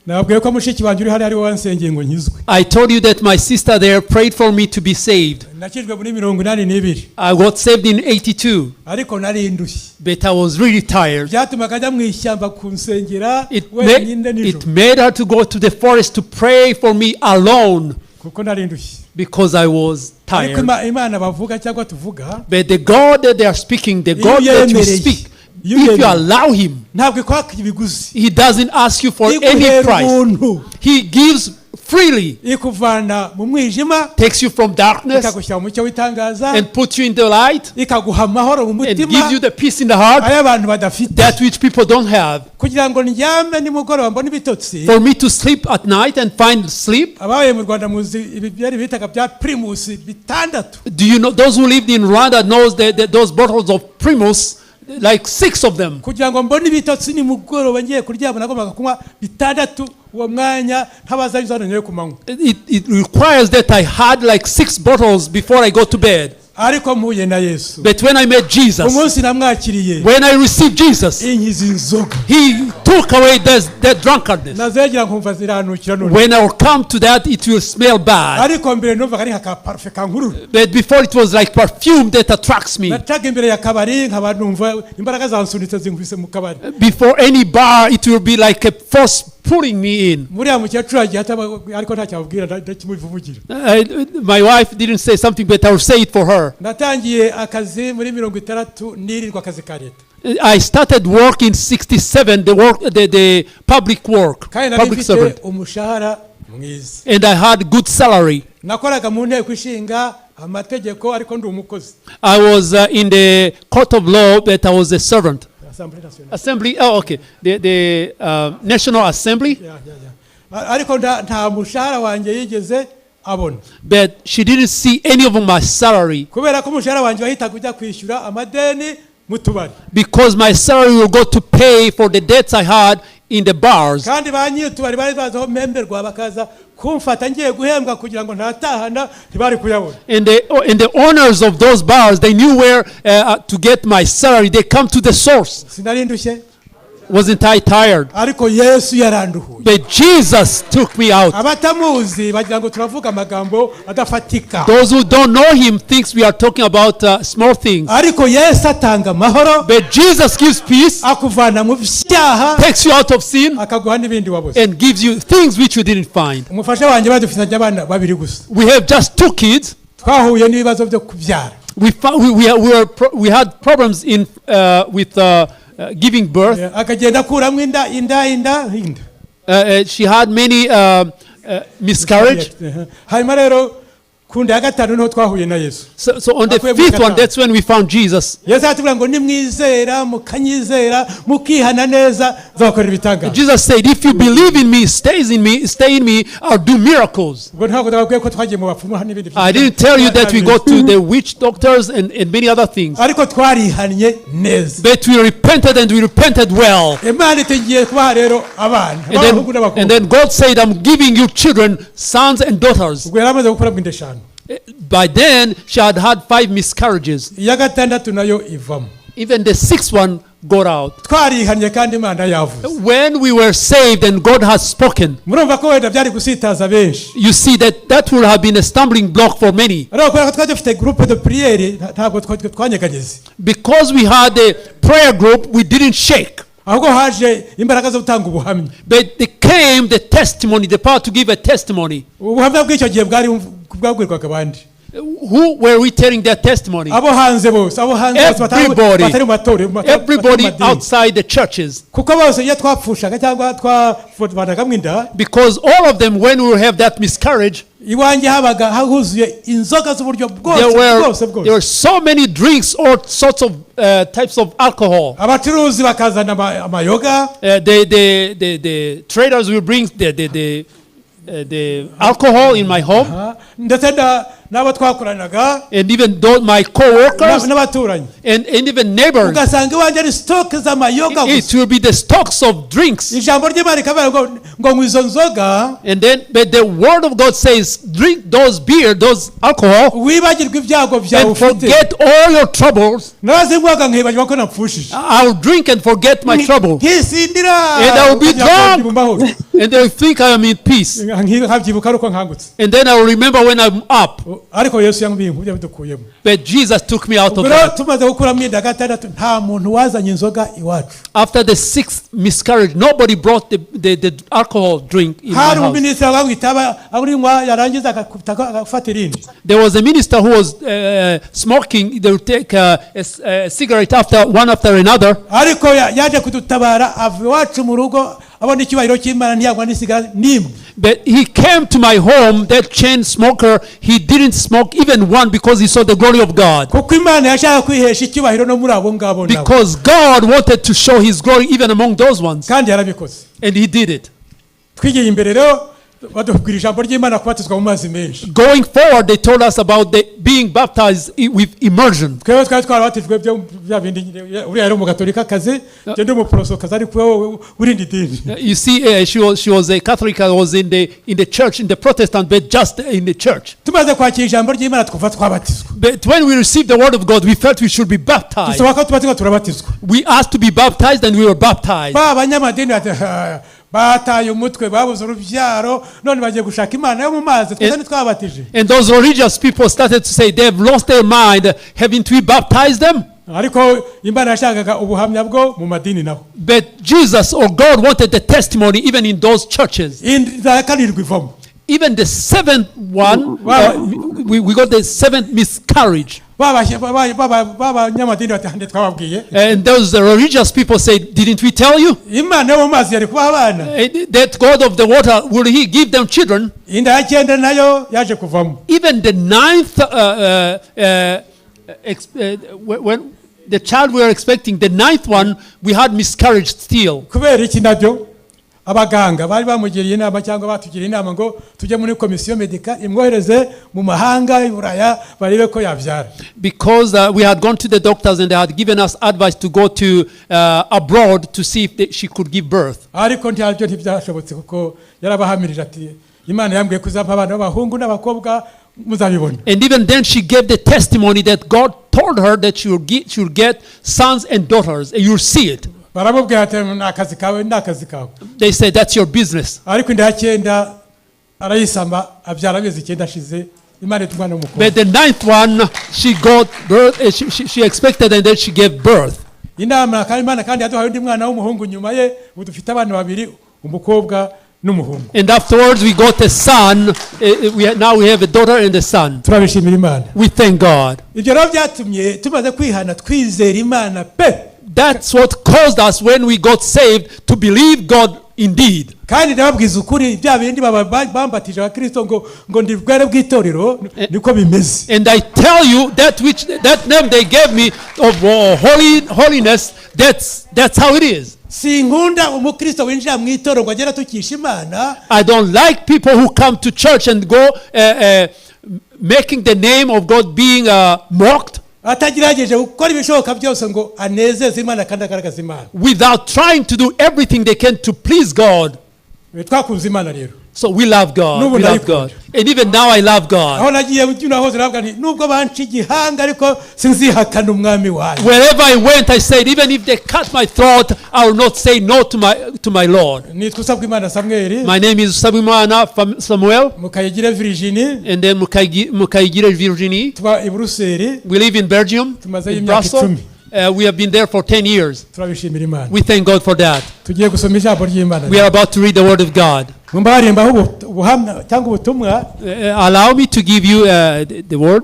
Nababwiye ko mushiki wanjye uri hariya ari we wansengeye ngo nkizwe. I told you that my sister there prayed for me to be saved. Nakijwe muri 82. I got saved in 82, Ariko nari ndushye. But I was really tired. Byatumaga ajya mu ishyamba kunsengera It, wenyine it nijoro made her to go to the forest to pray for me alone kuko nari ndushye. Because I was Ariko tired. Imana bavuga cyangwa tuvuga, But the God that they are speaking, the Iyo God that you uyemereye, speak, iyo if you uyemereye, allow Him, ntabwo ikwaka ibiguzi. He doesn't ask you for any Iguhera price. ubuntu. He gives freely, Ikuvana mu mwijima, takes you from darkness ikagushyira mu mucyo w'itangaza, and puts you in the light ikaguha amahoro mu and mutima gives you the peace in the heart ayo abantu badafite. that which people don't have. Kugira ngo ndyame nimugoroba mbone ibitotsi. For me to sleep at night and find sleep, Ababaye mu Rwanda muzi ibi byari bitaga bya Primus bitandatu. Do you know those who lived in Rwanda knows that those bottles of Primus, like six of them. Kugira ngo mbone ibitotsi nimugoroba ngiye kuryama nagombaga kunywa bitandatu uwo mwanya ntabaza inzara ku manywa. It requires that I had like six bottles before I go to bed. Ariko mpuye na Yesu, But when I met Jesus, umunsi namwakiriye, when I received Jesus, inkiza inzoga. He took away that drunkenness. Nazegera nkumva ziranukira none. When I will come to that, it will smell bad. Ariko mbere numvaga ari nka ka parufe kankurura. But before it was like perfume that attracts me. Nacaga imbere ya kabari nkaba numva imbaraga zansunitse zinkubise mu kabari. Before any bar, it will be like a force pulling me in. Muriya mukecuru agiye ataba ariko ntacyo ababwira ndakimuvugira. My wife didn't say something, but I will say it for her. Natangiye akazi muri 67 akazi ka leta. I started work in 67, the work, the public work, Kandi nari public mfite servant. Umushahara mwiza. And I had good salary. Nakoraga mu nteko ishinga amategeko ariko ndi umukozi. I was in the court of law, but I was a servant. Assemblée nationale. Assembly, oh, okay. The National Assembly, Ya. Ariko nta mushahara wanjye yigeze abona. But she didn't see any of my salary Kubera ko umushahara wanjye wahitaga ujya kwishyura amadeni mu tubari. Because my salary will go to pay for the debts I had in the bars. Kandi ba nyir'utubari bari bazi aho mpemberwa bakaza kumfata ngiye guhembwa kugira ngo ntatahana ntibari kuyabona. And the owners of those bars, they knew where to get my salary. They come to the source. Sinari ndushye? Wasn't I tired? Ariko Yesu yaranduhuye. But Jesus took me out. Abatamuzi bagira ngo turavuga amagambo adafatika. Those who don't know him thinks we are talking about small things. Ariko Yesu atanga amahoro. But Jesus gives peace, Akuvana mu byaha, takes you out of sin, akaguha n'ibindi wabuze. And gives you things which you didn't find. Umufasha wanjye badufitanye abana babiri gusa. We have just two kids. Twahuye n'ibibazo byo kubyara. We, fo- we, were pro- we had problems in, with giving birth. Akagenda akuramo inda inda inda inda. She had many miscarriage. Hanyuma rero ku nda ya gatanu niho twahuye na Yesu. So on the Akuye mu fifth one, gatanu. That's when we found Jesus. Yesu aratubwira ngo nimwizera mukanyizera mukihana neza nzabakorera ibitangaza. Jesus said, "If you believe in me, stays in me, stay in me, I'll do miracles." Ubwo ntabwo twababwiye ko twagiye mu bapfumu n'ibindi. I didn't tell you that we go to the witch doctors and many other things. Ariko twarihannye neza. But we repented, and we repented well. Imana itegiye kubaha rero abana And then, b'abahungu n'abakobwa. And then God said, "I'm giving you children, sons and daughters." Ubwo yari amaze gukora inda eshanu. By then, she had had five miscarriages. Iya gatandatu nayo ivamo. Even the sixth one got out. Twarihannye kandi Imana yavuze. When we were saved and God has spoken, Murumva ko wenda byari gusitaza benshi. You see that that would have been a stumbling block for many. Ariko kubera ko twari dufite groupe de prière ntabwo twanyeganyeze. Because we had a prayer group, we didn't shake. Ahubwo haje imbaraga zo gutanga ubuhamya. But there came the testimony, the power to give a testimony. Ubuhamya bw'icyo gihe bwari bwabwirwaga abandi. Who were we telling their testimony? Abo hanze bose abo hanze bose Everybody. Batari mu matorero Everybody batari mu madini. Outside the churches. Kuko bose iyo twapfushaga cyangwa twavanagamo inda, Because all of them, when we will have that miscarriage, iwanjye habaga huzuye inzoga z'uburyo bwose bwose there bwose. Were so many drinks, all sorts of types of alcohol. Abacuruzi bakazana amayoga. The traders will bring the alcohol in my home. Ndetse na N'abo twakoranaga And even though my co-workers n'abaturanyi and even neighbors, ugasanga iwanjye ari stock z'amayoga it gusa will be the stocks of drinks. Ijambo ry'Imana rikavuga ngo ngo nywa izo nzoga And then, but the word of God says, drink those beer, those alcohol, wibagirwe ibyago byawe and ufite forget all your troubles. Narazinywaga nkibagirwa ko napfushije I'll drink and forget my trouble. Nkisindira And I will be ukagira ngo drunk. ndi mu mahoro And they'll think I am in peace. Nkabyibuka ari uko nkangutse And then I will remember when I'm up. Ariko Yesu yambwiye ibyo bidukuyemo But Jesus took me out of ubwo rero that. tumaze gukuramo inda ya gatandatu nta muntu wazanye inzoga iwacu After the sixth miscarriage, nobody brought the alcohol drink in my hari house. umuminisitiri wanywa itaba arinywa yarangiza agafata irindi There was a minister who was smoking. They would take a cigarette after one after another. Ariko yaje kudutabara ava iwacu mu rugo abona icyubahiro cy'Imana ntiyanywa n'isigara n'imwe But he came to my home, that chain smoker, he didn't smoke even one because he saw the glory of God. Kuko Imana yashaka kwihesha icyubahiro no muri abo ngabo nabo Because God wanted to show his glory even among those ones. Kandi yarabikoze And he did it. Twigiye imbere rero badubwira ijambo ry'Imana kubatizwa mu mazi menshi Going forward, they told us about the being baptized with immersion. Twebwe twari twarabatijwe byo bya bindi nyine, uriya yari umugatolika-kazi njye ndi umuporosokazi ariko wowe w'irindi dini You see, she was a Catholic. I was in the church, in the Protestant, but just in the church. Tumaze kwakira ijambo ry'Imana twumva twabatizwa But when we received the word of God, we felt we should be baptized. Dusaba ko tubatizwa turabatizwa We asked to be baptized and we were baptized. Ba banyamadini bati, "Ah, bataye umutwe babuze urubyaro none bagiye gushaka Imana yo mu mazi twese ntitwabatije And those religious people started to say they've lost their mind. Haven't we baptized them? Ariko Imana yashakaga ubuhamya bwo mu madini nabo But Jesus or God wanted the testimony even in those churches. Inda ya karindwi ivamo Even the seventh one, we got the seventh miscarriage. Ba ba banyamadini bati hande twababwiye And those religious people said, "Didn't we tell you?" Imana yo mu mazi yari kubaha abana That God of the water, will he give them children? Inda ya cyenda nayo yaje kuvamo Even the ninth, when the child we were expecting, the ninth one, we had miscarriage still. Kubera iki nabyo abaganga bari bamugiriye inama cyangwa batugiriye inama ngo tujye muri commission médicale imwohereze mu mahanga y'i Buraya barebe ko yabyara Because we had gone to the doctors and they had given us advice to go to abroad to see if she could give birth. Ariko ntabyo ntibyashobotse kuko yarabahamirije ati Imana yambwiye kuzampa abana b'abahungu n'abakobwa muzabibona And even then, she gave the testimony that God told her that she will get sons and daughters, and you'll see it. Baramubwira ati ni akazi kawe ni akazi kawe They said, "That's your business." Ariko inda ya cyenda arayisama abyara amezi icyenda ashize Imana ituma umwana w'umukobwa But the ninth one, she got birth, she expected, and then she gave birth. Inama kandi Imana kandi yaduhaye undi mwana w'umuhungu nyuma ye ubu dufite abana babiri umukobwa n'umuhungu And afterwards, we got a son. Now we have a daughter and a son. Turabishimira Imana We thank God. Ibyo rero byatumye tumaze kwihana twizera Imana pe That's what caused us, when we got saved, to believe God indeed. Kandi ndababwiza ukuri bya bindi bambatije abakristo ngo ngo ndi bwere bw'itorero niko bimeze And I tell you that which that name they gave me of holiness, that's how it is. Sinkunda umukristo winjira mu itorero ngo agere atukisha Imana I don't like people who come to church and go making the name of God being mocked atagerageje gukora ibishoboka byose ngo anezeze Imana kandi agaragaze Imana without trying to do everything they can to please God. Twakunze Imana rero So we love God. N'ubu We love ndayikunda. God. And even now I love God. Aho nagiye byuna hose navuga nti nubwo banca igihanga ariko sinzihakana umwami wanjye Wherever I went, I said, even if they cut my throat, I will not say no to my Lord. Nitwa Usabwimana Samweli My name is Sabimana Samuel, Mukayigire Virginie and then Mukaigire Virginie. Tuba i Buruseli We live in Belgium, Tumazeyo in imyaka Brussels. icumi. We have been there for 10 years. Turabishimira Imana We thank God for that. Tugiye gusoma ijambo ry'Imana We are about to read the Word of God. mumbabarire ubuhamya cyangwa ubutumwa Allow me to give you the word,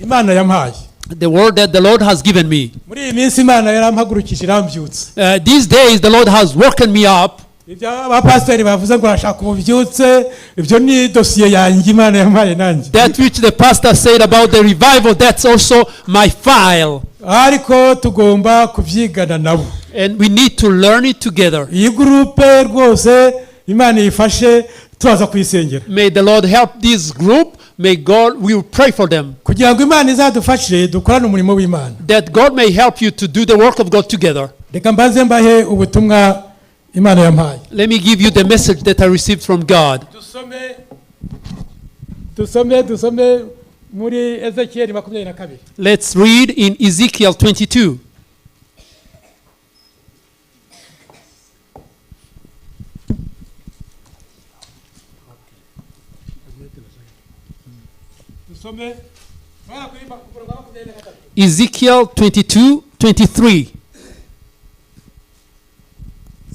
Imana yampaye the word that the Lord has given me. Muri iyi minsi Imana yarampagurukije irambyutsa These days, the Lord has woken me up. Ibyo abapasiteri bavuze ngo urashaka ububyutse ibyo ni dosiye yanjye Imana yampaye nanjye That which the pastor said about the revival, that's also my file. Ariko tugomba kubyigana nabo And we need to learn it together. Iyi groupe rwose Imana iyifashe Turaza kuyisengera. May the Lord help this group. May God, we will pray for them. Kugira ngo Imana izadufashe dukorane umurimo w'Imana. That God may help you to do the work of God together. Reka mbanze mbahe ubutumwa Imana yampaye. Let me give you the message that I received from God. Dusome, dusome, dusome muri Ezekiyeli 22. Let's read in Ezekiel 22. Dusome guhera kuri ku murongo wa 23. Ezekiel 22 23.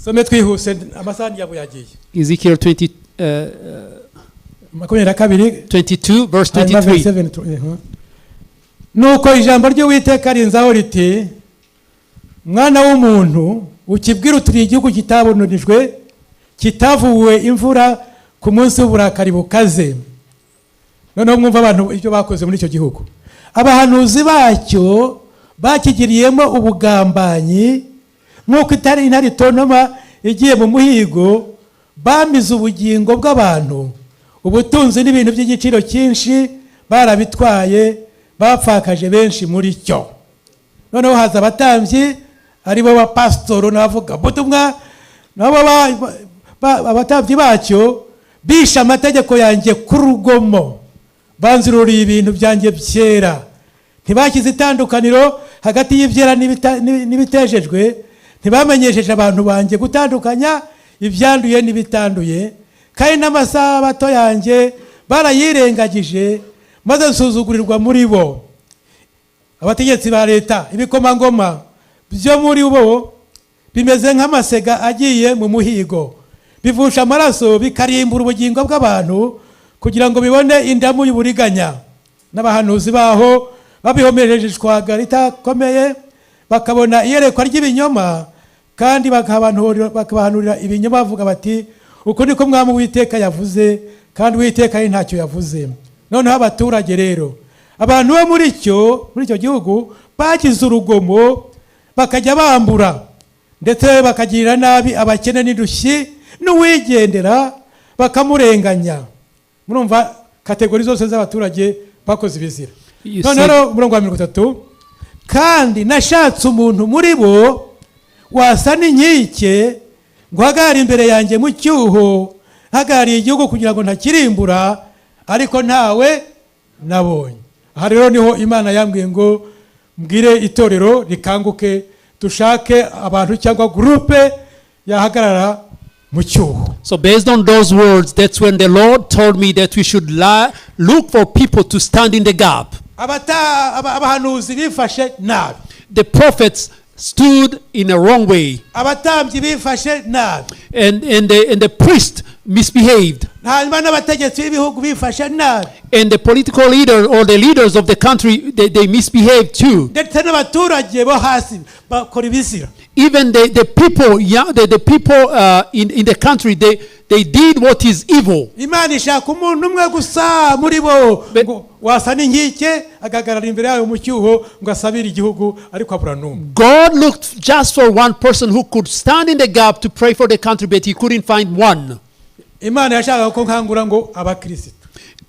Some twihuse, amasaha yabo yagiye. Ezekiel 20, 22. 22, verse Hanyuma 23. verse 7, Nuko ijambo ry'Uwiteka rinzaho riti: "Mwana w'umuntu, ukibwira uturiye igihugu kitabonanijwe, kitavuwe imvura ku munsi w'uburakari bukaze." Noneho mwumva abantu ibyo bakoze muri icyo gihugu: "Abahanuzi bacyo bakigiriyemo ubugambanyi nk'uko itari intare itontoma igiye mu muhigo. Bamize ubugingo bw'abantu, ubutunzi n'ibintu by'igiciro cyinshi barabitwaye, bapfakaje benshi muri cyo." Noneho haza abatambyi, aribo bapasitoro n'abavugabutumwa nabo. Abatambyi bacyo bishe amategeko yanjye ku rugomo, banzururiye ibintu byanjye byera, ntibashyize itandukaniro hagati y'ibyera n'ibitejejwe, ntibamenyesheje abantu banjye gutandukanya ibyanduye n'ibitanduye, kandi n'amasabato yanjye barayirengagije, maze nsuzugurirwa muri bo. Abategetsi ba leta, ibikomangoma byo muri bo bimeze nk'amasega agiye mu muhigo, bivusha amaraso, bikarimbura ubugingo bw'abantu kugira ngo bibone indamu y'uburiganya. N'abahanuzi baho babihomereje ishwaga ritakomeye, bakabona iyerekwa ry'ibinyoma, kandi bakabahanurira ibinyoma bavuga bati: 'Uku niko Mwami Uwiteka yavuze,' kandi Uwiteka ari ntacyo yavuze." Noneho abaturage rero, abantu bo muri icyo gihugu bagize urugomo, bakajya bambura ndetse bakagirira nabi abakene n'indushyi n'uwigendera bakamurenganya. Murumva catégories zose z'abaturage bakoze ibizira. You Noneho rero umurongo wa 30: "Kandi nashatse umuntu muri bo wasa n'inkike ngo ahagarare imbere yanjye mu cyuho, hagarariye igihugu kugira ngo ntakirimbura, ariko ntawe nabonye." Aha rero niho Imana yambwiye ngo mbwire itorero rikanguke, dushake abantu cyangwa groupe yahagarara mu cyuho. So, based on those words, that's when the Lord told me that we should look for people to stand in the gap. Abahanuzi bifashe nabi. The prophets stood in a wrong way, Abatambyi bifashe nabi. and the priest misbehaved, Hanyuma n'abategetsi b'ibihugu bifashe nabi. And the political leader or the leaders of the country, they misbehaved too. Ndetse n'abaturage bo hasi bakora ibizira. Even the people, yeah, the people in the country, they did what is evil. Imana ishaka umuntu umwe gusa muri bo ngo wasa n'inkike, agahagarara imbere yayo mu cyuho ngo asabire igihugu, ariko abura n'umwe. God looked just for one person who could stand in the gap to pray for the country, but he couldn't find one. Imana yashakaga ko nkangura ngo abakirisitu.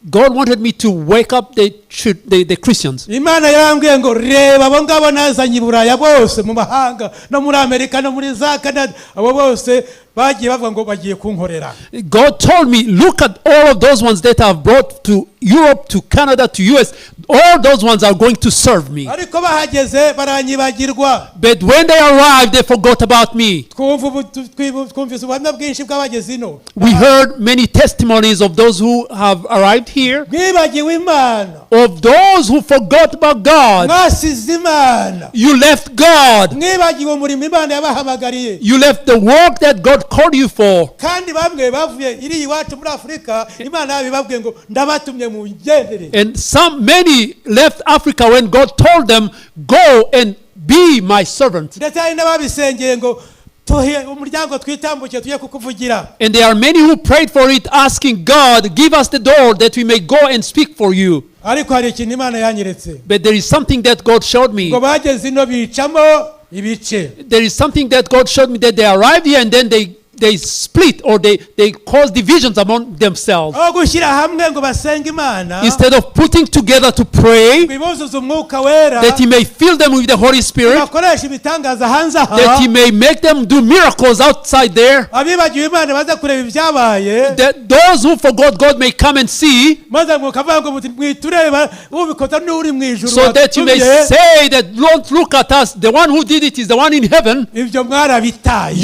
God wanted me to wake up the Christians. Imana yarambwiye ngo reba abo ngabo nazanye i Buraya bose, mu mahanga, no muri Amerika, no muri za Canada, abo bose bagiye bavuga ngo bagiye kunkorera. God told me, "Look at all of those ones that I've brought to Europe, to Canada, to US. All those ones are going to serve me." Ariko bahageze baranyibagirwa. But when they arrived, they forgot about me. Twumva twumvise ubuhamya bwinshi bw'abageze ino. We heard many testimonies of those who have arrived here, Mwibagiwe Imana. Of those who forgot about God. Mwasize Imana. You left God. Mwibagiwe umurimo Imana yabahamagariye. You left the work that God called you for. Kandi bamwe bavuye iri iwacu muri Afurika, Imana yabibabwiye ngo ndabatumye mu ngendere. And many left Africa when God told them, "Go and be my servant." Ndetse hari n'ababisengeye ngo tuhe umuryango twitambuke tujye kukuvugira. And there are many who prayed for it, asking God, "Give us the door that we may go and speak for you." Ariko hari ikintu Imana yanyeretse. But there is something that God showed me. Ngo bageze ino bicamo ibice. There is something that God showed me, that they arrived here and then they they split or they cause divisions among themselves. Aho gushyira hamwe ngo basenge Imana, Instead of putting together to pray, ngo ibuzuze umwuka wera, that He may fill them with the Holy Spirit, bakoresha ibitangaza hanze aha, that He may make them do miracles outside there, abibagiwe Imana baza kureba ibyabaye, that those who forgot God may come and see, maze mukavuga ngo muti mwitureba ubikoza n'uri mu ijuru so that you may wadutumye." say that don't look at us, the one who did it is the one in heaven. Ibyo mwarabitaye.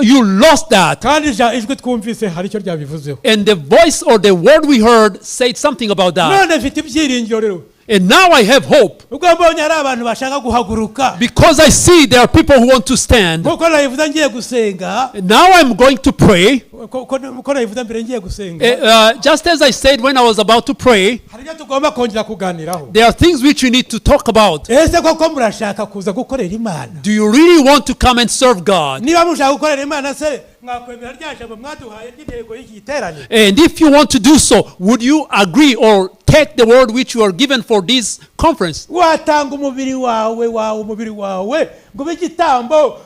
You lost that. Kandi ijwi twumvise hari icyo ryabivuzeho. And the voice or the word we heard said something about that. None mfite ibyiringiro rero. And now I have hope Ubwo mbonye hari abantu bashaka guhaguruka, because I see there are people who want to stand. Nkuko nabivuze ngiye gusenga, And now I'm going to pray. Uko nabivuze mbere ngiye gusenga, Just as I said when I was about to pray, hari ibyo tugomba kongera kuganiraho. There are things which we need to talk about. Ese koko murashaka kuza gukorera Imana? Do you really want to come and serve God? Niba mushaka gukorera Imana se, mwakwemera rya jambo mwaduhaye ry'intego y'iki giterane? And if you want to do so, would you agree or take the word which you are given for this conference? Watanga umubiri wawe umubiri wawe ngo ube igitambo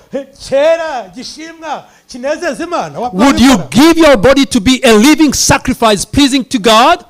cyera gishimwa kinezeza Imana? Would you Wabikora? Give your body to be a living sacrifice pleasing to God?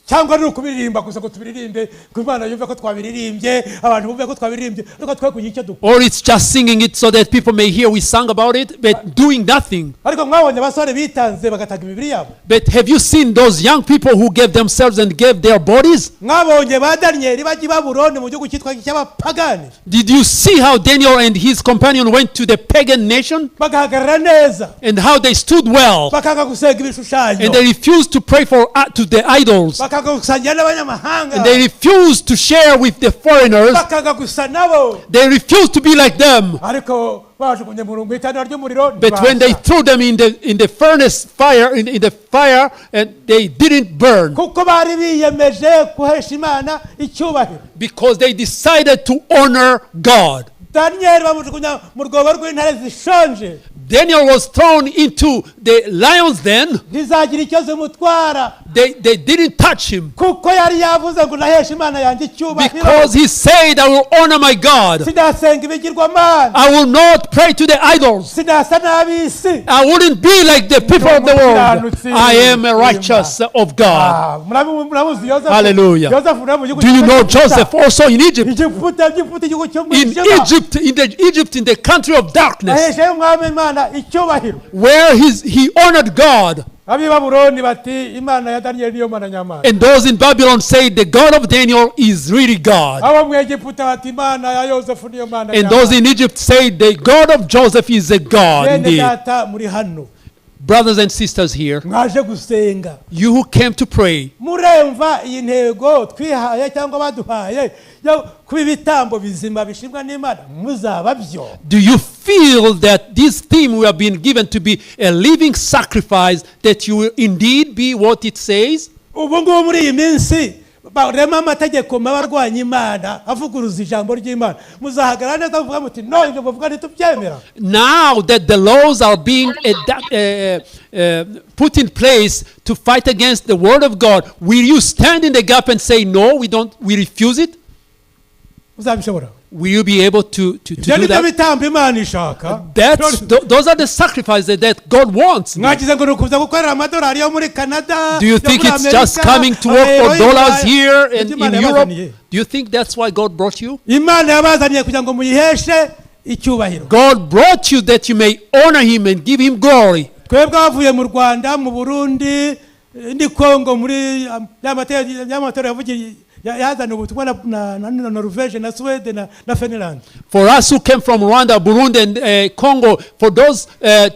Cyangwa ni ukubiririmba gusa ngo tubiririmbe ngo Imana yumve ko twabiririmbye, abantu bumve ko twabiririmbye, ariko twe kugira icyo dukora? Or it's just singing it so that people may hear we sang about it, but doing nothing? Ariko mwabonye abasore bitanze bagatanga imibiri yabo? But have you seen those young people who gave themselves and gave their bodies? Mwabonye ba Daniyeli bajya i Babuloni mu gihugu cyitwa cy'abapagani, Did you see how Daniel and his companion went to the pagan nation bagahagarara neza, and how they stood well bakanga gusenga ibishushanyo, and they refused to pray for to the idols bakanga gusangira n'abanyamahanga, and they refused to share with the foreigners? Bakanga gusa nabo? They refused to be like them. Ariko bajugunye mu itanura ry'umuriro, But when they ntibashya. Threw them in the furnace fire, in the fire, and they didn't burn Kuko bari biyemeje guhesha Imana icyubahiro. Because they decided to honor God. Daniyeli bamujugunya mu rwobo rw'intare zishonje, Daniel was thrown into the lion's den. Ntizagira icyo zimutwara, They didn't touch him kuko yari yavuze ngo ndahesha Imana yanjye icyubahiro, because he said, "I will honor my God. Sinasenga ibigirwamana, I will not pray to the idols. Sinasa n'ab'isi. I wouldn't be like the people of the world. I am a righteous of God." Ah, muramuzi Yozefu? Hallelujah. Yozefu nawe mu gihugu Do you know cy'Egiputa. Joseph also in Egypt? Egiputa Egiputa igihugu In cy'umwijima. Egypt, in the Egypt, in the country of darkness, Aheshayo umwami Imana icyubahiro. Where he honored God. Ab'i Babuloni bati Imana ya Daniyeli niyo Mana nyamana. And those in Babylon say the God of Daniel is really God. Abo mu Egiputa bati Imana ya Yozefu niyo Mana And those in Egypt say the God of Joseph is a God Bene indeed. data muri hano, Brothers and sisters here, mwaje gusenga, you who came to pray, muremva iyi ntego twihaye cyangwa baduhaye yo kuba ibitambo bizima bishimwa n'Imana muzaba byo? Do you feel that this theme we have been given to be a living sacrifice, that you will indeed be what it says? Ubu ngubu muri iyi minsi barema amategeko mabi arwanya Imana avuguruza ijambo ry'Imana, muzahagarara neza muvuga muti no ibyo muvuga ntitubyemera? Now that the laws are being put in place to fight against the word of God, will you stand in the gap and say, "No, we don't, we refuse it"? Uzabishobora? Will you be able to Ibyo do ni byo that? bitambo Imana ishaka. Those are the sacrifices that God wants. Mwagize ngo ni ukuza gukorera amadolari yo muri Canada, Do you yo think muri it's just Amerika, coming to work for amayero dollars y'Iburaya? here and Nibyo in Imana Europe? yabazaniye. Do you think that's why God brought you? Imana yabazaniye kugira ngo muyiheshe icyubahiro. God brought you that you may honor Him and give Him glory. Twebwe bavuye mu Rwanda, mu Burundi ni Kongo muri ya matorero yavugiye yazana ubutumwa na Norvege na Suwede na Finland, For us who came from Rwanda, Burundi, and Congo, for those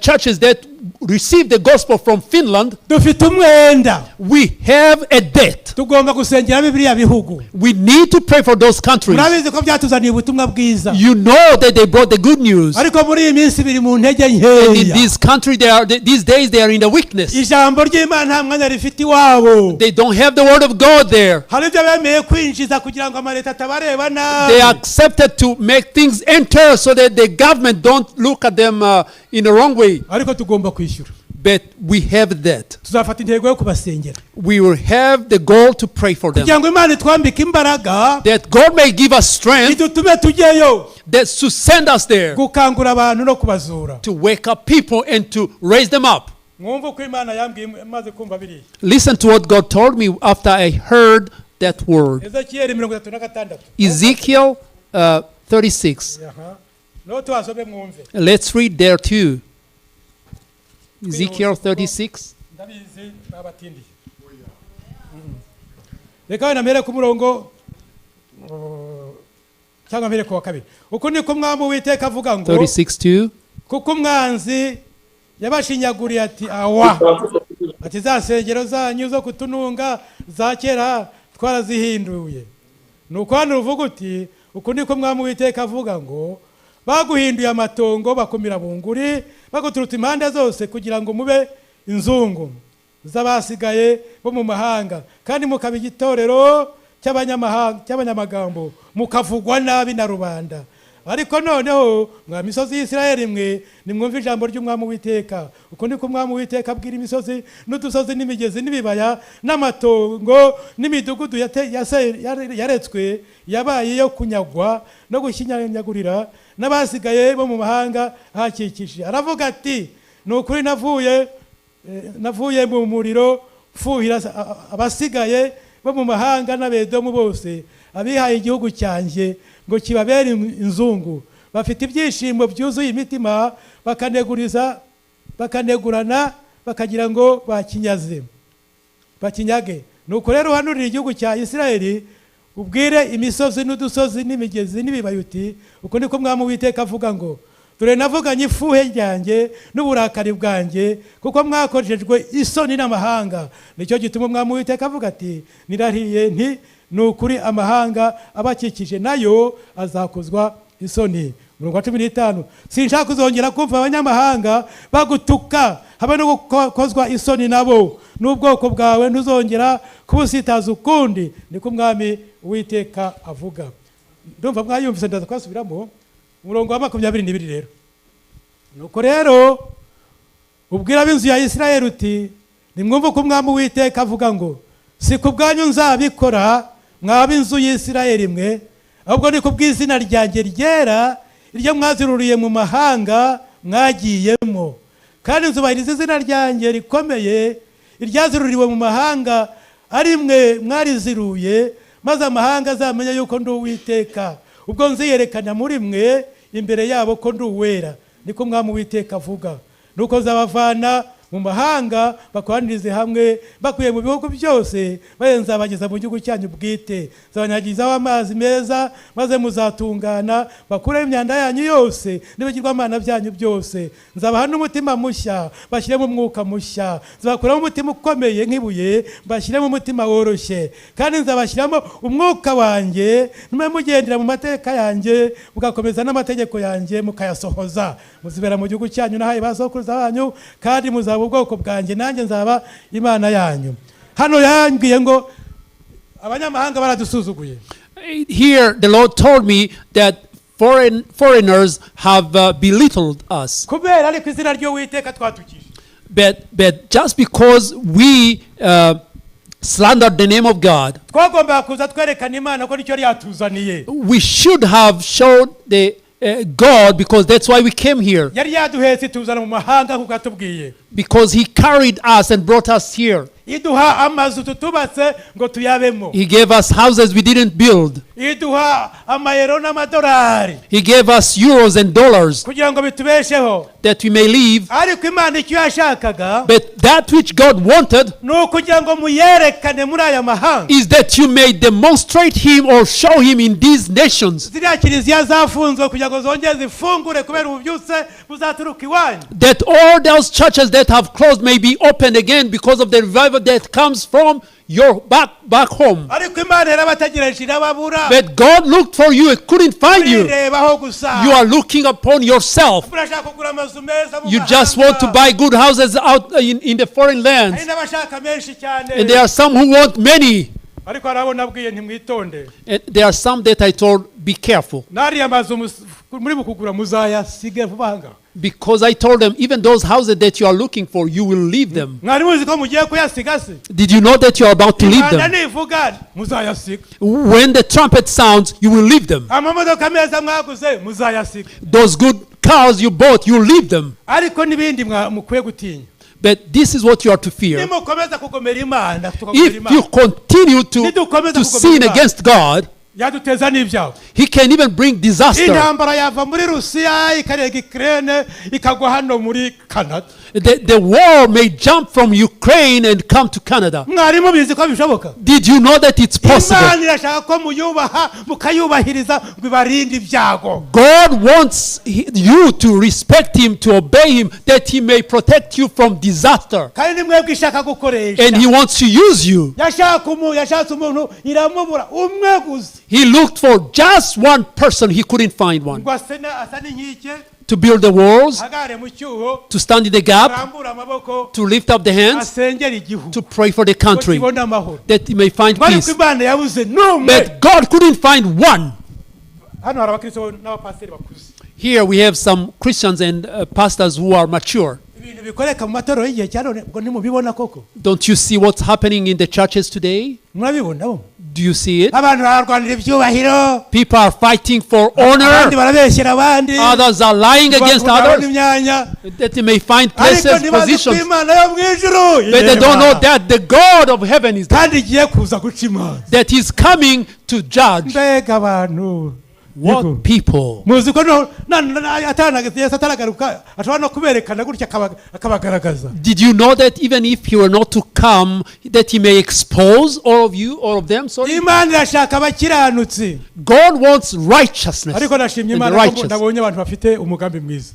churches that received the gospel from Finland, dufite umwenda. We have a debt. Tugomba gusengera biriya bihugu. We need to pray for those countries. Murabizi ko byatuzaniye ubutumwa bwiza. You know that they brought the good news. Ariko muri iyi minsi biri mu ntege And in nkeya. this country, these days, they are in the weakness. Ijambo ry'Imana nta mwanya rifite iwabo. They don't have the word of God there. Hari ibyo bemeye kwinjiza kugira ngo amaleta atabareba nabi. They accepted to make things enter so that the government don't look at them in the wrong way. Ariko tugomba kwishyura. But we have that. Tuzafata intego yo kubasengera We will have the goal to pray for them. Kugira ngo Imana itwambike imbaraga That God may give us strength idutume tujyeyo that to send us there gukangura abantu no kubazura. To wake up people and to raise them up. Mwumve uko Imana yambwiye maze kumva biriya. Listen to what God told me after I heard that word. Ezekiyeli 36. Ezekiel 36. Aha. No tuhasome mwumve. Let's read there too. Ezekiel 36. Ndabizi babatindiye. Reka wenda mpere ku murongo cyangwa mpere ku wa kabiri. Uku niko Umwami Uwiteka avuga ngo 36 2. Kuko umwanzi yabashinyaguriye ati awa ati za nsengero zanyu zo kutununga za kera twarazihinduye. Nuko hano uvuga uti uku niko Umwami Uwiteka avuga ngo baguhinduye amatongo bakumira bunguri baguturutse impande zose kugira ngo mube inzungu z'abasigaye bo mu mahanga kandi mukaba igitorero cy'abanyamahanga cy'abanyamagambo mukavugwa nabi na rubanda. Ariko noneho mwa misozi y'Isirayeli mwe nimwumve ijambo ry'Umwami Uwiteka. Uko niko Umwami Uwiteka abwira imisozi n'udusozi n'imigezi n'ibibaya n'amatongo n'imidugudu yaretswe yabaye iyo kunyagwa no gushinyagurira n'abasigaye bo mu mahanga ahakikije. Aravuga ati ni ukuri navuye mu muriro mfuhira abasigaye bo mu mahanga n'Abedomu bose abihaye igihugu cyanjye ngo kibabere inzungu. Bafite ibyishimo byuzuye imitima bakaneguriza bakanegurana bakagira ngo bakinyaze bakinyage. Nuko rero uhanurire igihugu cya Isirayeli ubwire imisozi n'udusozi n'imigezi n'ibibaya uti uko niko Umwami Uwiteka avuga ngo dore navuganye ifuhe ryanjye n'uburakari bwanjye kuko mwakoreshejwe isoni n'amahanga. Nicyo gituma Umwami Uwiteka avuga ati nirahiriye nti ni ukuri amahanga abakikije nayo azakozwa isoni. Umurongo wa 15 sinshaka kuzongera kumva abanyamahanga bagutuka habe no gukozwa isoni nabo n'ubwoko bwawe ntuzongera kubusitaza ukundi niko Umwami Uwiteka avuga. Ndumva mwayumvise ndaza kwasubiramo. Umurongo wa 22 rero nuko rero ubwira ab'inzu ya Isirayeli uti nimwumve uko Umwami Uwiteka avuga ngo si ku bwanyu nzabikora mwa b'inzu y'Isirayeli mwe ahubwo ni ku bw'izina ryanjye ryera iryo mwaziruriye mu mahanga mwagiyemo kandi nzubahiriza izina ryanjye rikomeye iryaziruriwe mu mahanga ari mwe mwariziruye maze amahanga azamenya yuko ndi Uwiteka ubwo nziyerekana muri mwe imbere yabo ko ndi uwera niko Umwami Uwiteka avuga. Nuko nzabavana mu mahanga bakoranirize hamwe bakuye mu bihugu byose maze nzabageza mu gihugu cyanyu bwite nzabanyagizaho amazi meza maze muzatungana bakureho imyanda yanyu yose n'ibigirwamana byanyu byose. Nzabaha n'umutima mushya bashyiremo umwuka mushya nzabakuramo umutima ukomeye nk'ibuye bashyiremo umutima woroshye kandi nzabashyiramo umwuka wanjye ntume mugendera mu mateka yanjye mugakomeza n'amategeko yanjye mukayasohoza. Muzibera mu gihugu cyanyu nahaye ba sokuruza banyu kandi muzaba ubwoko bwanjye nanjye nzaba Imana yanyu. Hano yambwiye ngo abanyamahanga baradusuzuguye. Here, the Lord told me that foreigners have belittled us. Kubera ariko izina ry'Uwiteka twatukije. But just because we slandered the name of God, twagombaga kuza twerekana Imana ko nicyo yatuzaniye. We should have showed the God because that's why we came here. Yari yaduhetse ituzana mu mahanga kuko yatubwiye. Because He carried us and brought us here. Iduha amazu tutubatse ngo tuyabemo. He gave us houses we didn't build. Iduha amayero n'amadolari He gave us euros and dollars kugira ngo bitubesheho. That we may live. Ariko Imana icyo yashakaga But that which God wanted ni ukugira ngo muyerekane muri aya mahanga. Is that you may demonstrate Him or show Him in these nations. Ziriya kiliziya zafunzwe kugira ngo zongere zifungure kubera ububyutse buzaturuka iwanyu. That all those churches that have closed may be opened again because of the revival that comes from your back home. Ariko Imana yarabategereje irababura. But God looked for you and couldn't find you. Murirebaho gusa. You are looking upon yourself. Murashaka kugura amazu meza mu You just want to mahanga. Buy good houses out in the foreign lands. Hari n'abashaka menshi cyane. And there are some who want many. Ariko hari abo nabwiye ntimwitonde. And there are some that I told, "Be careful." N'ariya mazu muri bukugura muzayasige vuba aha ngaha. Because I told them, even those houses that you are looking for, you will leave them. Mwari muzi ko mugiye kuyasiga se? Did you know that you are about to leave Impanda them? nivuga muzayasiga. When the trumpet sounds, you will leave them. Amamodoka meza mwaguze muzayasiga. Those good cars you bought, you leave them. Ariko n'ibindi mwa- mukwiye gutinya. But this is what you are to fear. Nimukomeza kugomera Imana, tukagomera If you Imana, continue Nidukomeza to kugomera sin Imana, against God, yaduteza n'ibyago. He can even bring disaster. Intambara yava muri Rusiya ikarenga Ukraine ikagwa hano muri Canada. The war may jump from Ukraine and come to Canada. Mwari mubizi ko bishoboka? Did you know that it's possible? Imana irashaka ko muyubaha mukayubahiriza ngo ibarinde ibyago. God wants you to respect Him, to obey Him, that He may protect you from disaster. Kandi ni mwebwe ishaka gukoresha. And He wants to use you. Yashaka umu yashatse umuntu iramubura umwe gusa. He looked for just one person, he couldn't find one. Ngo ase na- asa n'inkike, To build the walls, ahagarare mu cyuho, to stand in the gap, arambure amaboko, to lift up the hands, asengere igihugu to pray for the ngo country, kibone amahoro. that he may find Ngo ariko peace. Imana yabuze n'umwe. But God couldn't find one. Hano hari abakristo n'abapasiteri bakuze. Here we have some Christians and pastors who are mature. Ibintu bikoreka mu matorero y'igihe cya none ngo ntimubibona koko? Don't you see what's happening in the churches today? Murabibona bo? Do you see it? Abantu bararwanira ibyubahiro. People are fighting for Abandi honor. barabeshyera abandi. Others are lying against Bakunda others imyanya. that they may find Ariko places, ntibazi ko positions. Imana yo mu ijuru But they don't know ireba. that the God of heaven is there, Kandi igiye kuza guca imanza. that He's coming to judge. Mbega abantu! What Yego. people! Muzi ko no- Yesu ataragaruka ashobora no kuberekana gutya akabagaragaza? Did you know that even if He were not to come, that He may expose all of you, all of them? Sorry. Imana irashaka abakiranutsi. God wants righteousness Ariko nashimye and the Imana ko righteous. nabonye abantu bafite umugambi mwiza.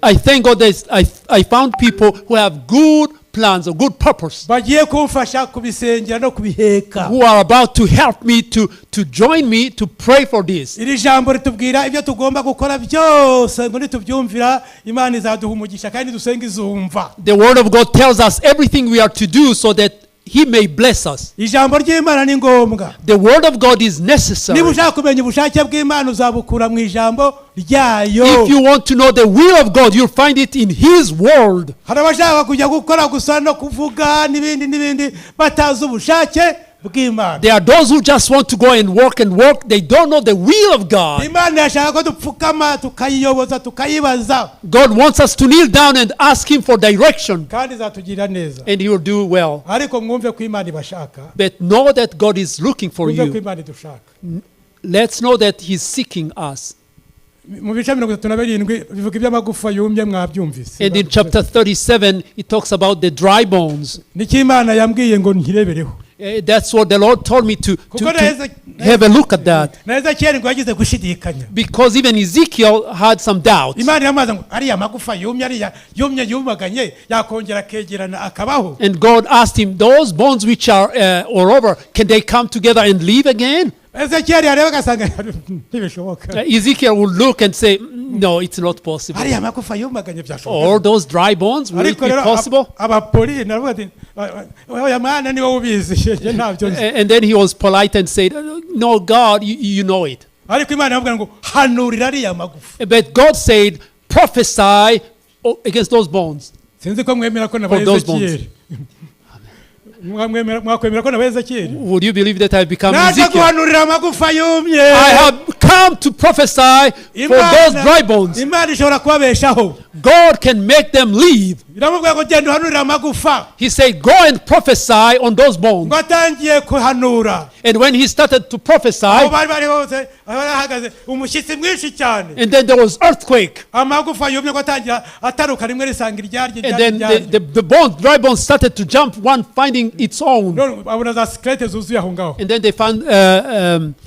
I thank God that I found people who have good plans or good purpose, Bagiye kumfasha kubisengera no kubiheka. who are about to help me to join me to pray for this. Iri jambo ritubwira ibyo tugomba gukora byose ngo nitubyumvira Imana izaduha umugisha kandi dusenga izumva. The Word of God tells us everything we are to do so that He may bless us. Ijambo ry'Imana ni ngombwa. The Word of God is necessary. Niba ushaka kumenya ubushake bw'Imana uzabukura mu ijambo ryayo. If you want to know the will of God, you'll find it in His Word. Hari abashaka kujya gukora gusa no kuvuga n'ibindi n'ibindi batazi ubushake bw'Imana. There are those who just want to go and work and work. They don't know the will of God. Imana irashaka ko dupfukama tukayiyoboza tukayibaza. God wants us to kneel down and ask Him for direction, Kandi izatugirira neza. And He will do well. Ariko mwumve ko Imana ibashaka. But know that God is looking for Mwumve ko you. Imana idushaka. Let's know that He's seeking us. Mu bice 37 bivuga iby'amagufa yumye mwabyumvise. And in chapter 37, it talks about the dry bones. Nicyo Imana yambwiye ngo nkirebereho. That's what the Lord told me to, Kuko to have a look at that. Na Ezekiyeli ngo yagize gushidikanya. Because even Ezekiel had some doubts. Imana iramubaza ngo ariya magufa yumye ariya yumye yumaganye yakongera akegerana akabaho? And God asked him, "Those bones which are all over, can they come together and live again?" Ezekiyeli yareba agasanga ntibishoboka. Ezekiel would look and say, "No, it's not possible." Ariya magufa yumaganye byashoboka? All those dry bones, will it Ariko be rero possible? Abapoli naravuga ati oya Mana niwe ubizi njye ntabyo nzi. And then he was polite and said, "No, God, you know it." Ariko Imana iravuga ngo hanurira ariya magufa. But God said, "Prophesy against those bones." Sinzi ko mwemera ko nabaye For those bones. Ezekiyeli. Mwakwemera ko nabaye Ezekiyeli? Would you believe that I've become Naje Ezekiel? guhanurira amagufa yumye. I have come to prophesy for those dry bones. Imana ishobora kubabeshaho. God can make them live. Iramubwira ngo genda uhanurire amagufa. He said, "Go and prophesy on those bones." Ngo atangiye kuhanura, And when he started to aho prophesy, bari bari hose aho bari bahagaze umushyitsi mwinshi cyane. And then there was earthquake. Amagufa yumye ngo atangira ataruka rimwe risanga iryaryo And then iryaryo. the bones, dry bones started to jump, one finding its own. None abona za squelettes zuzuye aho ngaho. And then they found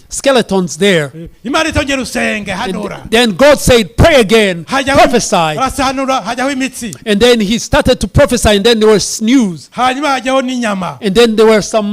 skeletons there. Imana itongera usenge And hanura. then God said, "Pray again, Hajyaho prophesy." arasanura hajyaho imitsi. And then he started to prophesy, and then there were sinews. Hanyuma hajyaho n'inyama. And then there were some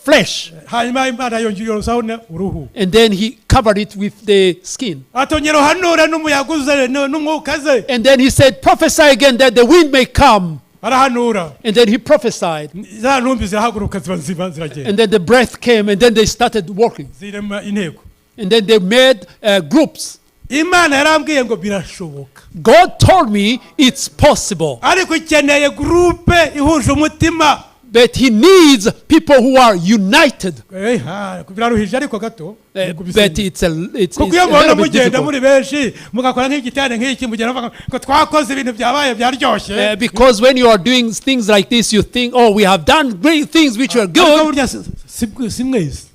flesh. Hanyuma Imana yongera yorosaho uruhu. And then he covered it with the skin. Atongera uhanura n'umuyaga uze n'umwuka ze. And then he said, "Prophesy again that the wind may come." Arahanura. And then he prophesied. Za ntumbi zirahaguruka ziba ziba ziragenda. And then the breath came, and then they started walking. Zirema inteko. And then they made groups. Imana yarambwiye ngo birashoboka. God told me it's possible. Ariko ikeneye groupe ihuje umutima. But he needs people who are united. Eh, ha, biraruhije ariko gato. But it's Kuko it's iyo a mubona little bit mugenda difficult. muri benshi mugakora nk'igiterane nk'iki mugenda muvuga ngo twakoze ibintu byabaye byaryoshye. Because when you are doing things like this, you think, "Oh, we have done great things which are Ariko good." burya si mwese.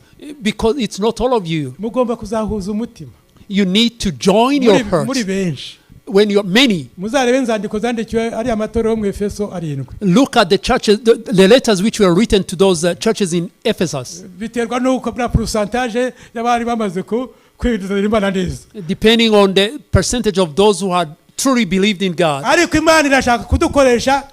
Because it's not all of you. Mugomba kuzahuza umutima. You need to join your Muri hearts benshi. When you're many. Muzarebe inzandiko zandikiwe ariya matorero yo mu Efeso arindwi. Look at the churches, the letters which were written to those churches in Ephesus. Biterwa n'uko bwa pourcentage y'abari bamaze ku kwinjiza Imana neza. Depending on the percentage of those who had truly believed in God. Ariko Imana irashaka kudukoresha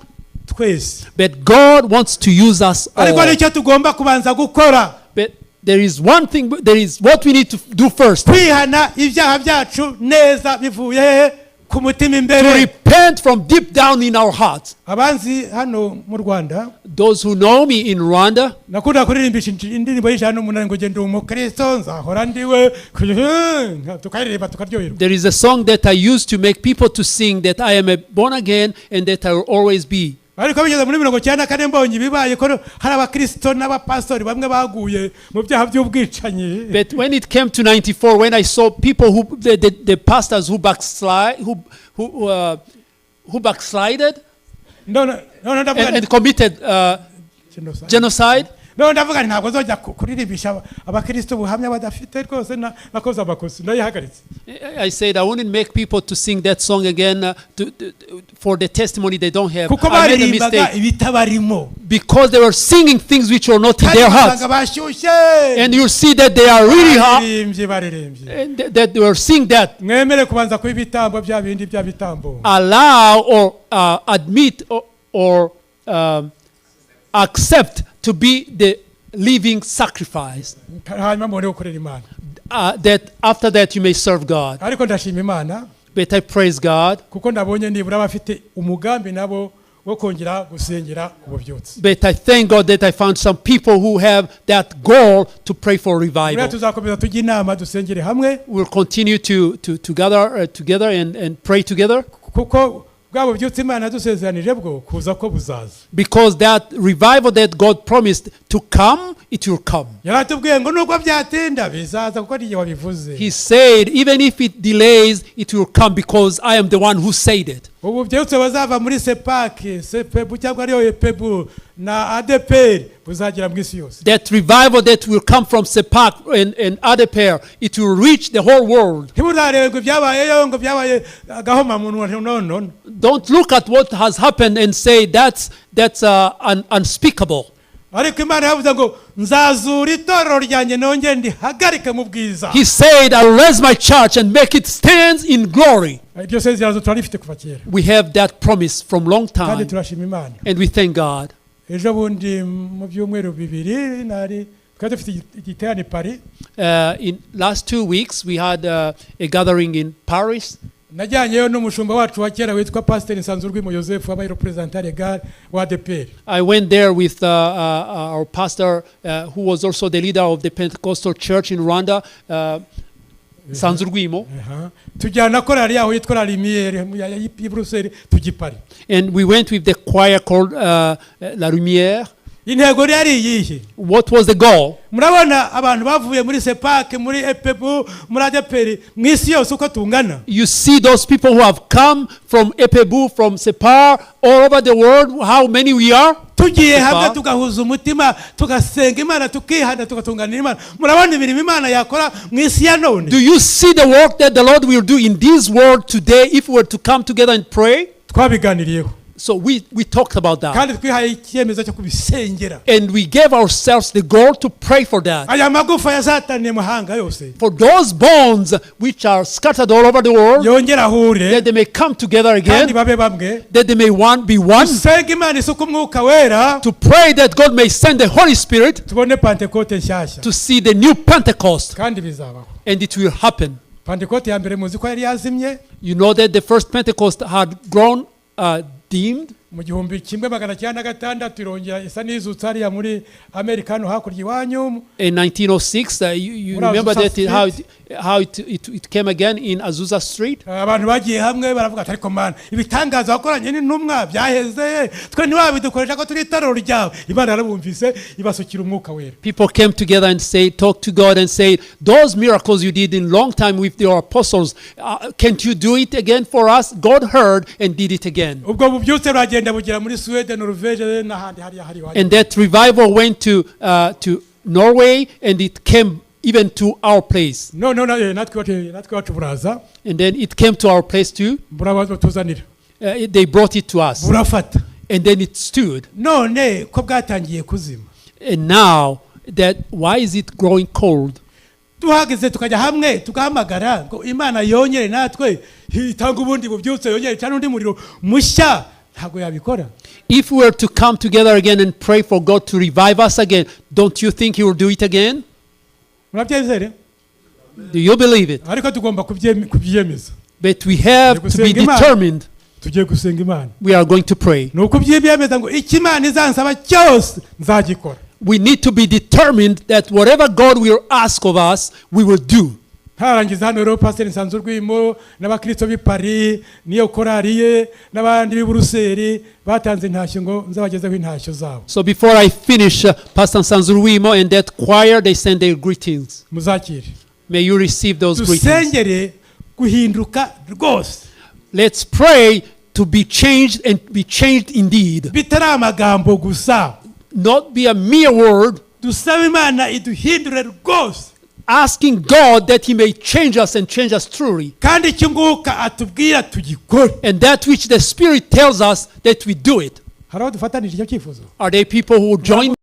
twese. But God wants to use us Ariko all. nicyo tugomba kubanza gukora. But there is one thing, there is what we need to do first. Kwihana ibyaha byacu neza bivuye hehe? Ku mutima To imbere. Repent from deep down in our hearts. Abanzi hano mu Rwanda, Those who know me in Rwanda, nakunda kuririmba indirimbo y'108 ngo genda umukristo nzahora ndiwe, tukaririmba tukaryoherwa. There is a song that I used to make people to sing that I am a born again and that I will always be. Ariko bigeze muri 94 mbonye ibibaye ko hari abakristo n'abapastori bamwe baguye mu byaha by'ubwicanyi. But when it came to 94, when I saw people who, the pastors who backslide, who backslided None ndavuga and committed genocide. Genocide, None ndavuga nti ntabwo nzojya kuririmba abakristo ubuhamya badafite rwose nakoze amakosa ndayihagaritse. I said I wouldn't make people to sing that song again for the testimony they don't have. Kuko I made a baririmbaga mistake ibitabarimo. Because they were singing things which were not in Kandi their hearts. usanga bashyushye. And you see that they are really hot, Baririmbye baririmbye. And that they were singing that. Mwemere kubanza kuba ibitambo bya bindi bya bitambo. Allow or admit or accept to be the living sacrifice. Hanyuma mubone gukorera Imana. That after that you may serve God. Ariko ndashima Imana But I praise God. Kuko ndabonye nibura bafite umugambi nabo wo kongera gusengera ububyutse. But I thank God that I found some people who have that goal to pray for Buriya revival. Tuzakomeza tujye inama dusengere hamwe. We'll continue to gather together and pray together Kuko bwa bubyutse Imana yadusezeranije bwo kuza ko buzaza. Because that revival that God promised to come, it will come. Yaratubwiye ngo nubwo byatinda bizaza kuko ni igihe wabivuze. He said, even if it delays, it will come because I am the one who said it. Ububyutse bazava muri CEPAC sepebu cyangwa ariyo epebu na ADEPR buzagera mu isi yose. That revival that will come from CEPAC and ADEPR, it will reach the whole world. Ntibuzarebe ngo ibyabayeyo ngo byabaye agahomamunwa no no no. Don't look at what has happened and say that's unspeakable. Ariko Imana yavuze ngo nzazura itorero ryanjye nongere ndihagarike mu bwiza. He said, "I will raise my church and make it stand in glory." Iryo sezerano turarifite kuva kera. We have that promise from long Kandi time, turashima Imana. And we thank God. Ejo bundi mu byumweru 2 nari twari dufite igiterane i Paris. In last 2 weeks, we had a gathering in Paris. Najyanyeyo n'umushumba wacu wa kera witwa Pasiteri Nsanzurwimo Yosefu wabaye représentant légal wa ADEPR. I went there with our pastor, who was also the leader of the Pentecostal church in Rwanda, Nsanzurwimo. Aha. Tujyana korali yaho yitwa La Lumière y'i Buruseli tujya i Paris. And we went with the choir called La Lumière. Intego yari iyihe? What was the goal? Murabona abantu bavuye muri CEPAC muri epebu muri ADEPR mu isi yose uko tungana. You see those people who have come from EPEBU, from CEPAR, all over the world, how many we are? Tugiye CEPAR. Hamwe tugahuza umutima tugasenga Imana tukihana tugatunganira Imana murabona imirimo Imana yakora mu isi ya none. Do you see the work that the Lord will do in this world today if we were to come together and pray? Twabiganiriyeho. So we talked about that. Kandi twihaye icyemezo cyo kubisengera. And we gave ourselves the goal to pray for that. Aya magufa yazataniye mahanga yose For those bones which are scattered all over the world, yongere ahure that they may come together kandi again, babe bamwe. That they may one be one. Dusenga Imana isuka umwuka wera. To pray that God may send the Holy Spirit Tubone Pantekote nshyashya. To see the new Pentecost, Kandi bizabaho. And it will happen. Pantekote ya mbere muzi ko yari yazimye. You know that the first Pentecost had grown dimmed. Mu 1906 irongera isa n'izutse hariya muri Amerika hano hakurya iwanyu. In 1906, you Muri remember Azusa that how Street. it came again in Azusa Street? Abantu bagiye hamwe baravuga ati ariko Mana, ibitangaza wakoranye n'intumwa byaheze, twe ntiwabidukoresha ko turi itorero ryawe? Imana yarabumvise, ibasukira Umwuka Wera. People came together and say, talk to God and say, "Those miracles you did in long time with your apostles, can't you do it again for us?" God heard and did it again. Ubwo bubyutse buragenda bugera muri Suwede, Noruveje n'ahandi hariya hari iwanyu. And that revival went to Norway and it came even to our place. Noneho natwe iwacu buraza. And then it came to our place too. Burabatuzanira. They brought it to us. Burafata. And then it stood. None ko bwatangiye kuzima? And now, that why is it growing cold? Tuhageze tukajya hamwe tugahamagara ngo Imana yongere natwe itanga ubundi bubyutse, yongere icane undi muriro mushya, ntabwo yabikora? If we were to come together again and pray for God to revive us again, don't you think He will do it again? Murabyizere? Do you believe it? Ariko tugomba kubyiyemeza. But we have to be Gusenga Imana. Determined. Tugiye gusenga Imana. We are going to pray. Ni ukubyiyemeza ngo icyo Imana izansaba cyose nzagikora. We need to be determined that whatever God will ask of us, we will do. Ntarangiza hano rero, Pasiteri Nsanzurwimo n'abakristo b'i Paris n'iyo korari ye n'abandi b'i Buruseli batanze intashyo ngo nzabagezeho intashyo zabo. So before I finish, Pastor Nsanzurwimo and that choir, they send their greetings. Muzakire. May you receive those greetings. Dusengere guhinduka rwose. Let's pray to be changed and be changed indeed. Bitari amagambo gusa. Not be a mere word, Dusabe Imana iduhindure rwose. Asking God that He may change us and change us truly. Kandi icyo Mwuka atubwira tugikore. And that which the Spirit tells us, that we do it. Hari aho dufatanije icyo cyifuzo? Are there people who will join